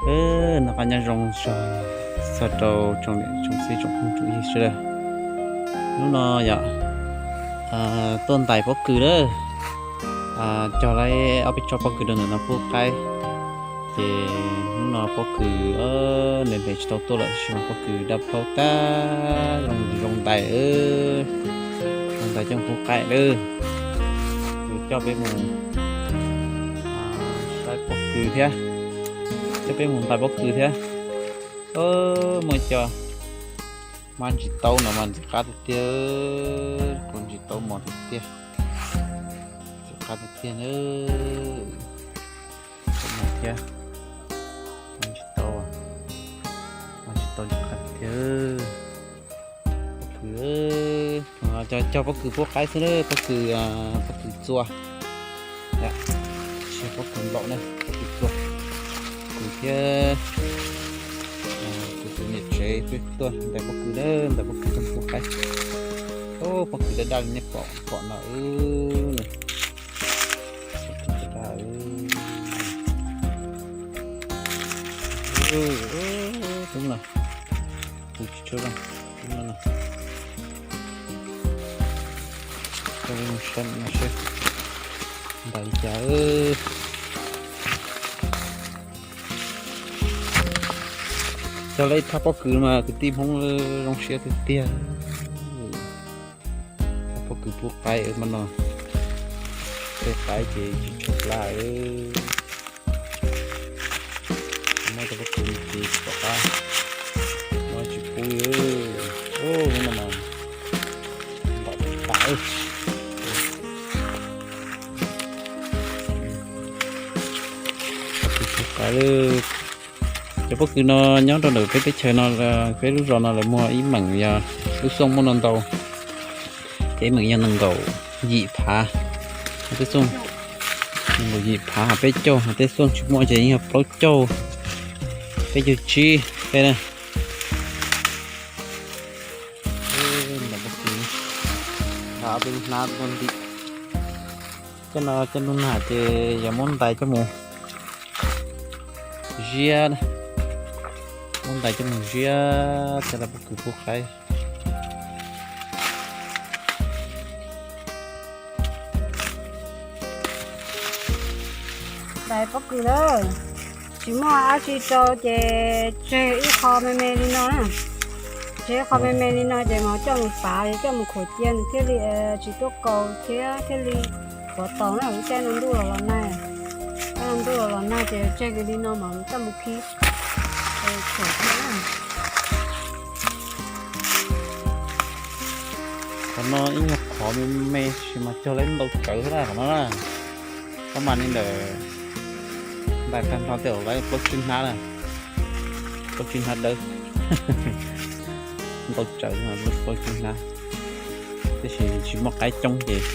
Noj qab nyob zoo txog rau tsoom niam tsoom txiv tsoom phooj tsoom ywg sawv daws. Hnub no yog tuaj ntais pob kws lawm, cog lawm ob peb tsob pob kws rau ntawm no pub qaib. Ces hnub no pob kws ntev ntev tsis tau tuaj lawm, tab sis mas pob kws daj plaub tag, zoo zoo ntais, zoo ntais coj pub qaib lawm. Kuv coj peb mus saib pob kws thiab, coj peb mus ntais pob kws thiab. Muaj cov mab ntsis taub no mas ntxim qab tiag tiag, kuv ntsis taub mos tiag tiag, ntxim qab tiag tiag na. Thiab, mab ntsis taub, mab ntsis taub ntxim qab tiag. Pob kws, cog pob kws pub qaib xwb na, pob kws, pob kws txua, tsis yog pob kws nplaum na, pob kws txua. Kuv thiab kuv tus niam tsev peb tuaj ntais pob kws na, ntais pob kws coj pub qaib. Pob kws daj daj li nej pom pom no. Tub no, kuv tsis tshua zoo, tub no no. Coj peb mus saib no seb ntais li cas. Cog lawm ib thaj pob kws mas kwv tij Hmoob zoo siab tiag tiag. Thaj pob kws pub qaib mas no, tej qaib ces tsis tshua laj. Muab cov pob kws no ces tom qab muab tsis pub. Ub, lub no mas npaum tas. Pob kws pub qaib. Cov pob kws no nyob rau ntawm peb teb chaws no, peb lub zos no lawv muag ib meem yog lub xooj muaj no ntau, ces ib meem yog nees nkaum yim phav hab tej xooj, nees nkaum yim phav hab peb caug, hab tej xooj tsis muaj ces yeej yog plaub caug, peb caug tsib tej na. Ob peb lub hnab tuaj nti. Cov no cov nug nag ces yog muab ntais coj mus ziab, muab ntais coj mus ziab coj los pob kws pub qaib. Ntais pob kws lawm, tsis muaj dab tsi rau ces tseg ib qho me me li no na. Tseg ib qho me me li no ces mam coj mus pav, coj mus khuam cia nws thiaj li tsis tuaj kaus thiab thiaj li qhuav taus na. Lub caij no ntuj los los nag, caij no ntuj los los nag ces tseg li no mam coj mus khi khuam thiab na. Qhov no ib nyuag qhov me me tab sis mas cog lawm ntau tsawv thiab na qhov no na. Koj mas li ntawm ntais tag nrho tej zaum lawm plaub tsib hnab na, plaub tsib hnab dawb. Ntau tsawv, plaub tsib hnab, tab sis tsis muaj qaib coob ces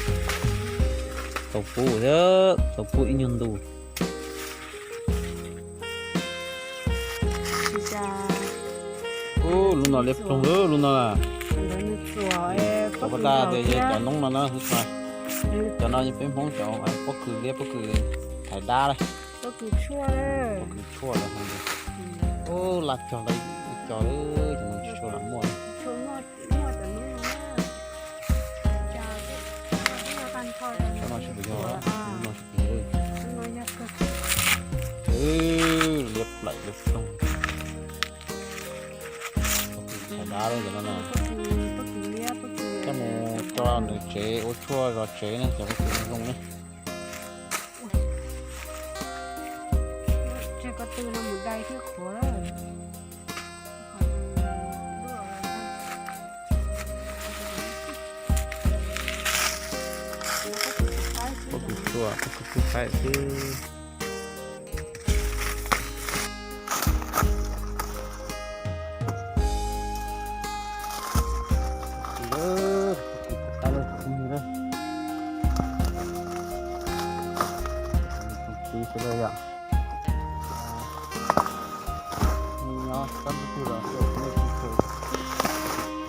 tau pub thiab, tau pub ib nyuag ntu. Ub, lub no liab ploog lub no. Cov paj daj tias yog cov noob no na, cov no yog peb Hmoob cov pob kws liab, pob kws thaiv dab lawm. Pob kws tshuaj lawm. Ub, laj cog lawm, cov lawm, cov no tsis tshua lam muaj. Cov no tsis yog, lub no tsis yog. Liab plaim liab ploog. Pob kws thaiv dab lawm cov no na. Coj mus tso nws tsev ua tshuaj zov tsev ne, cov pob kws zoo ne. Pob kws tshuaj, pob kws pub qaib xwb. Nyob sab ntuj twg los nej tsis tshua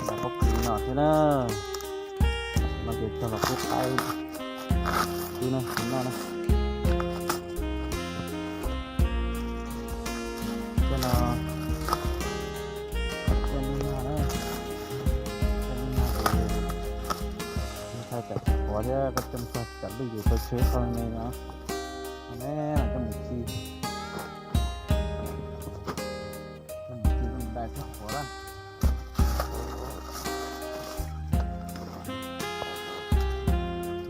ntais pob kws no thiab na. No ces cog los pub qaib xwb na, noj na. Koj coj txog cov lwj ces tau tseg qhov me no, ne, coj mus ci, coj mus ci lub dais txog qhuav lawm.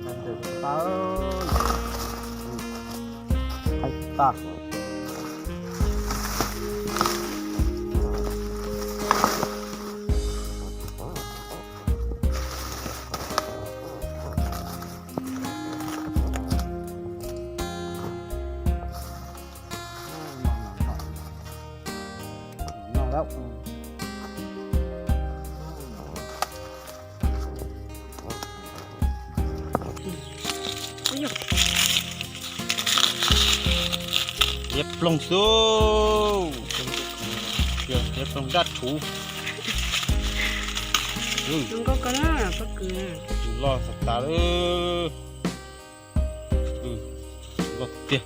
Ntses tau, hais tas. Liab ploog xwb, liab ploog daj rhuv. Nkauj kawg na, pob kws loj tas tas li. Loj tiag.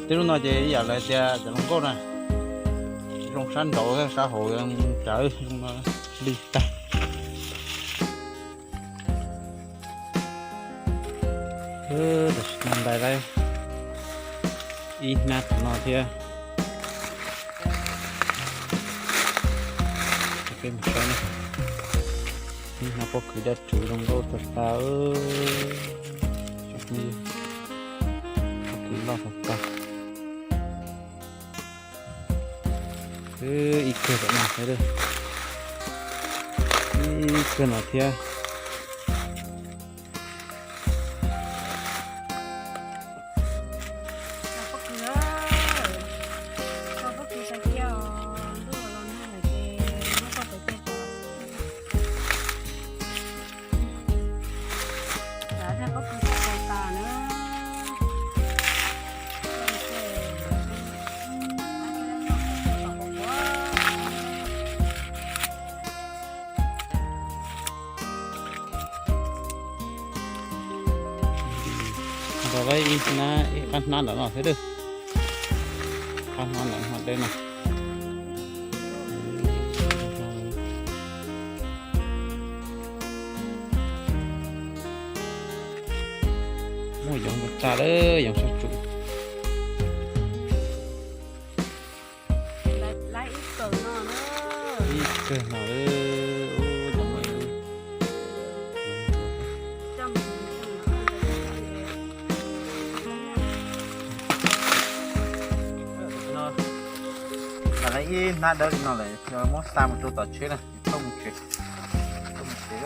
Tej lub no ces ib yam li tias cov hluas nkauj na, zoo sab nraud sab hauv rawv zoo no lig tag. Tam sim no ntais lawm ib hnab tom no thiab. Peb mus saib na, ib hnab pob kws daj rhuv zoo nkauj tas tas. Pob kws loj tas tas. Ib kawg tom no, ib kawg no thiab. Nrog lawv ib hnab, ib qab hnab ntawm no xwb, qab hnab ntawm no deb no. Muaj yoov tas lawm, yoov sab tsum. Ib kawg no, ib hnab dawb li no lawm, muab xa mus rau tom tsheb na, thauj mus tsev, thauj mus tsev,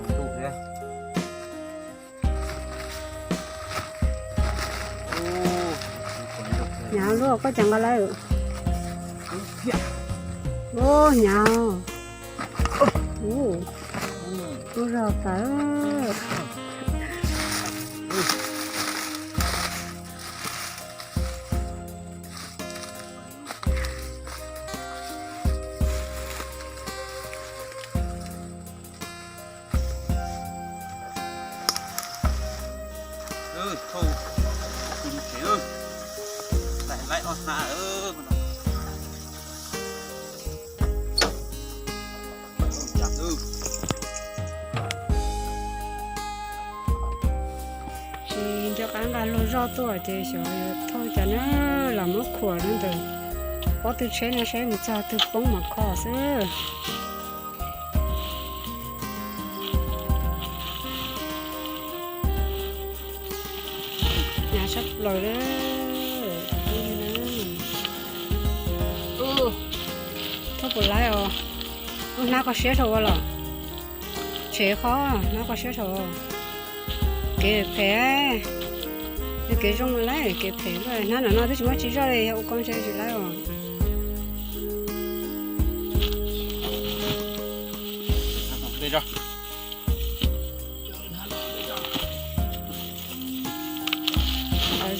ntuj thiab. Hnyav luaj, koj cas nqa lawm? Hnyav. Ub, zog tas. Thauj mus tsev, laij ob hnab. Tsis nco qab nqa hluas zoj tuaj ces xyov yuav thauj cas na, lam muab khuam rau ntawm pob tw tsheb no saib mus txog twg poob mas kho xwb. Hnyav sab plaws li. Thauj puas laib os? Lub hnab koj siab dhau ua los? Tshev qhov hnab koj siab dhau. Kev phem, kev zoo laib, kev phem. Hnab no no twb tsis muaj tsis zoj li, yog ua koj ntshe tsis laib os.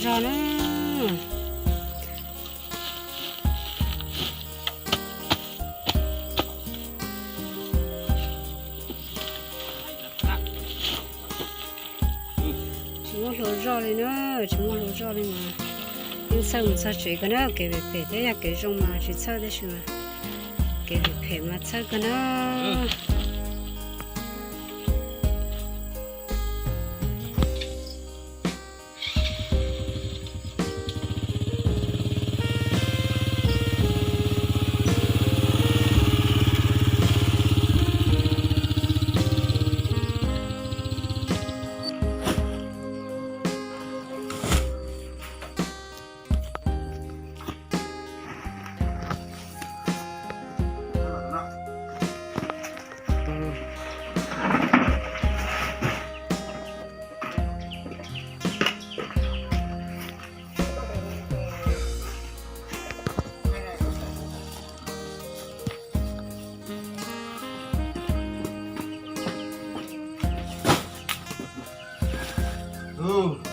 Zog na. Tsis muaj hluas zoj li na, tsis muaj hluas zoj li mas. Txhawj mus txog tsev kawg na, kev phem phem thiab yog kev zoo mas tsis txhawj tab sis mas kev phem phem mas txhawj kawg na.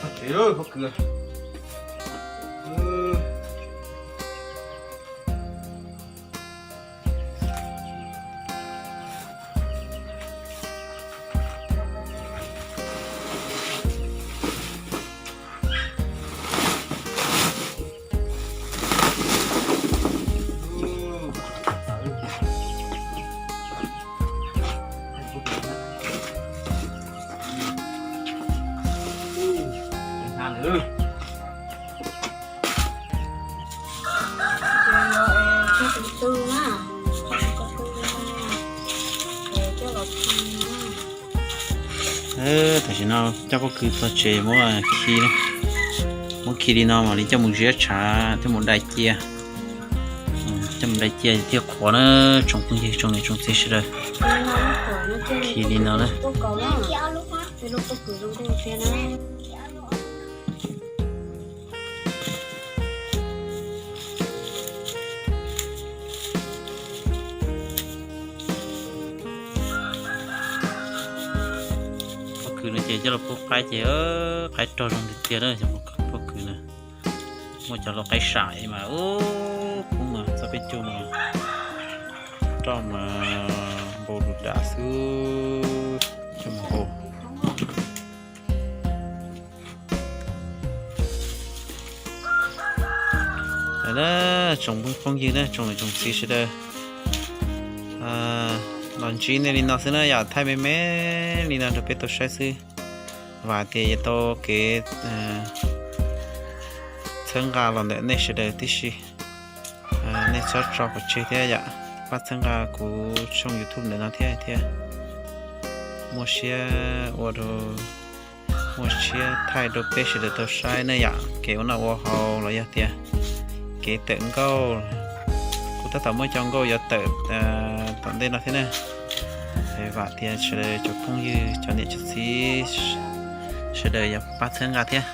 Txog tsev lawm pob kws. Tam sim no coj pob kws txog tsev muab khi, muab khi li no mam li coj mus ziab tshav thiab mus dai cia. Coj mus dai cia thiaj qhuav na tsoom phooj ywg tsoom niam tsoom txiv sawv daws. Khi li no na. Pob kws no ces coj los pub qaib ces qaib rog zoo tiag tiag na. Pob kws na muaj cov lau qaib sam mas ub pub mas txog peb caug mas roj mas npau lus dam xwb. Coj mus hau. Tsoom phooj ywg na tsoom niam tsoom txiv sawv daws, los ntsib nej li no xwb na yom, thaij me me li no rau peb tau saib xwb. Vam tias yuav tau kev txhawb nqa los ntawm nej sawv daws tib si. Nej txhob tso pov tseg thiab yom, pab txhawb nqa kuv tshooj YouTube ntawm no thiab thiab. Muaj siab ua rau, muaj siab thaij rau peb sawv daws tau saib ne yom, kev ua noj ua haus los yog tias kev tawm nkauj. Kuv tab tom muaj cov nkauj yuav tawm tom ntej no thiab na. Vam tias sawv daws cov phooj ywg cov niam cov txiv sawv daws yuav pab txhawb nqa thiab.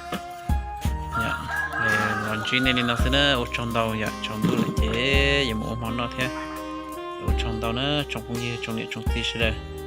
Los ntsib nej li no xwb na, ua tsaug ntau yom, tsaus ntuj lawm ces yuav mus ua hmo noj thiab. Ua tsaug ntau na tsoom phooj ywg tsoom niam tsoom txiv sawv daws.